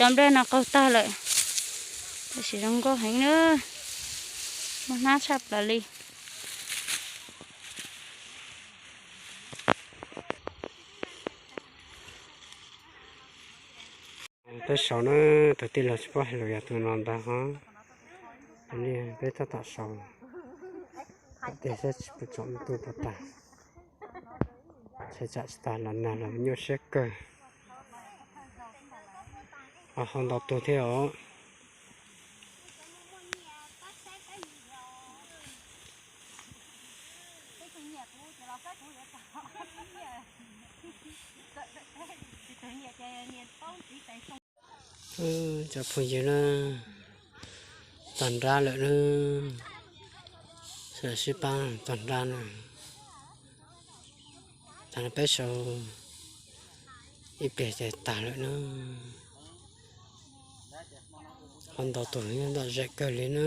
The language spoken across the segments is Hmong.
Cov nplej no qaug tag lawm, tab sis zoo nkauj heev na, muaj hnab tshaj plaws li. Peb sau na, tus tij laug tsis paub hais lus yog tus no ntag ho. Peb tab tom sau, tias saib tsis pom tsaus ntuj puas tag, ntshe tsam tsis tag los nag los nyuaj siab kawg. Ho ntau tus thiab os. Cov phooj ywg na, tog nrab lawm na, sawv daws sib pab tog nrab na. Tag no peb sau ib pliag ces tag lawm na. Ho ntau tus nyob tom zem kawg li na.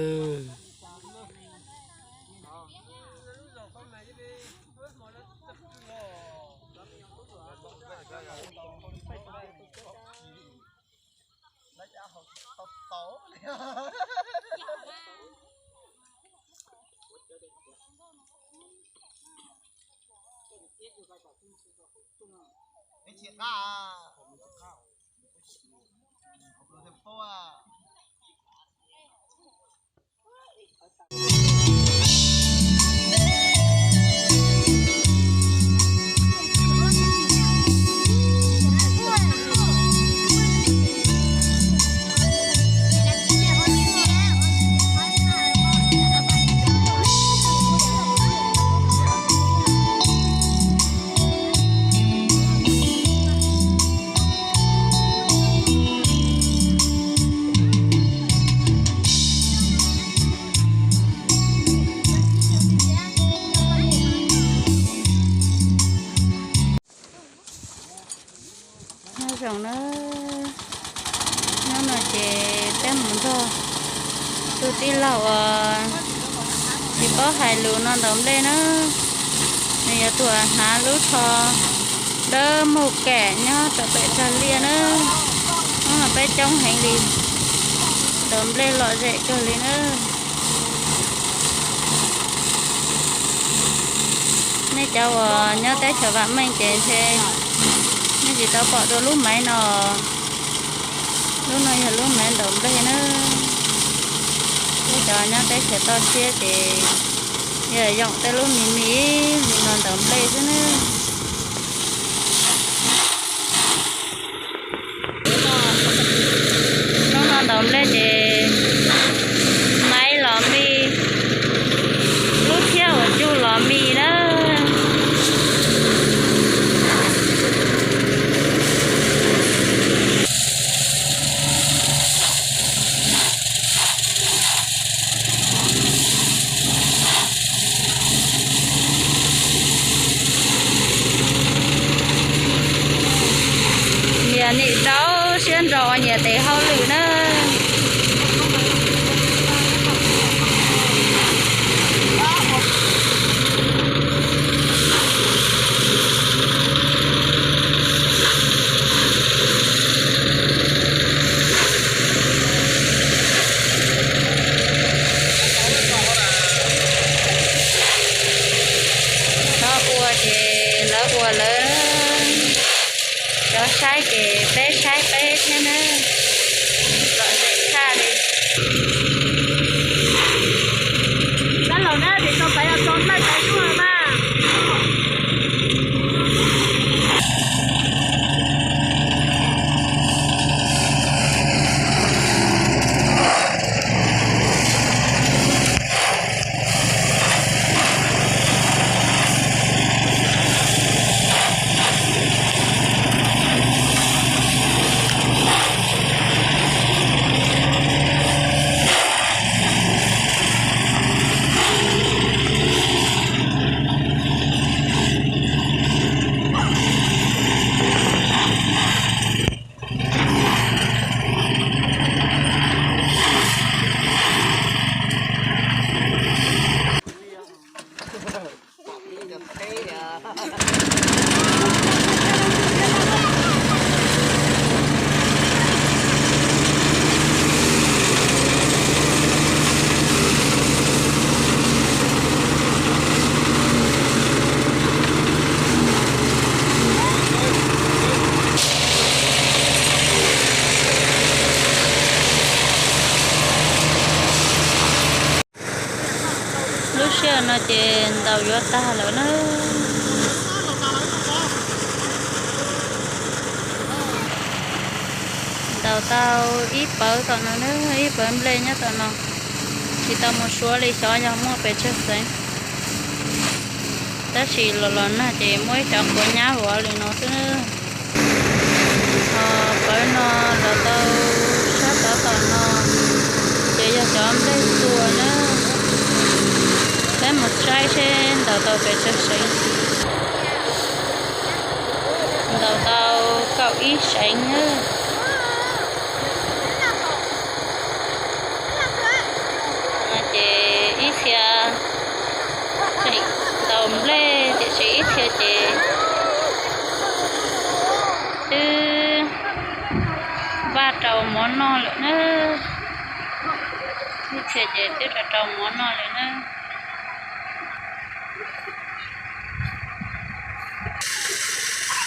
Nyob zoo na, hnub no ces peb mus nrog tus tij laug uas tsis paub hais lus no ntaus nplej na. Nws yog tus hnav lub tsho dawb muag kem nyob rau pem tsag liaj na. Hnub no peb coob heev li, ntaus nplej lom zem kawg li na. Nej cov uas nyob teb chaws vam meej ces ntshe nej tsis tau pom dua lub maiv no. Lub no yog lub maiv ntaus nplej na. Peb cov nyob teb chaws toj siab ces yog yoom tej lub me me li no ntaus nplej xwb na. Hnub no ntaus nplej ces maiv los mi, lub thiab uas cug los mi na. Nyias nim rau siab ntso ua nyias tes hauj lwm na. Lawv ua ces lawv ua lawv, cov saib ces peb saib peb thiab na. Lom zem tshaj li. Tab laus na, vim tau pais los txog nplej pais zuj mas. No ces ntaus yuav tag lawm na. Ntaus tau ib pawv tom no na, ib pawv nplej nyob tom no. Tsis tau mus suav li, xyov yog muaj pes tsawg xeev. Tab sis los los nag ces muaj ib cov quav nyab vov li no xwb. Ho pawv no los tau sab tod tom no, ces yog cov nplej tua na. Peb mus saib seb ntaus tau pes tsawg seev. Ntaus tau kaum ib seev na. Ces ib txhia ntaus nplej, tiam sis ib txhia ces twb vaj rau mov noj lawm na. Ib txhia ces twb rau rau mov noj lawm na.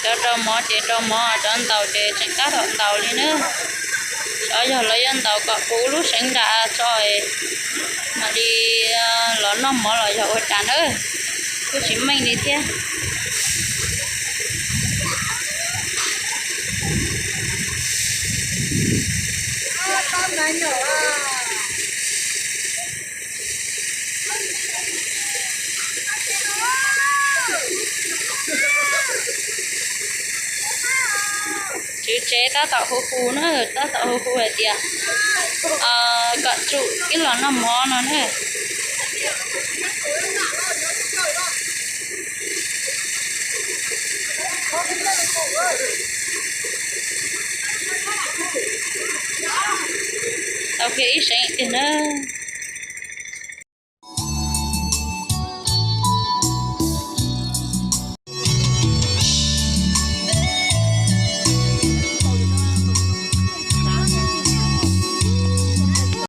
Cov rau mov ces rau mov, cov ntaus ces tseem tab tom ntaus li na. Xyov yog lawv yuav ntaus kom puv lub seev nram tso mam li los noj mov los yog ua cas na. Kuj tsis meej li thiab. Tswv tsev tab tom hu hu na, tab tom hu hu hais tias kom tsum ib los noj mov no na. Tau kiag ib seev tiag na.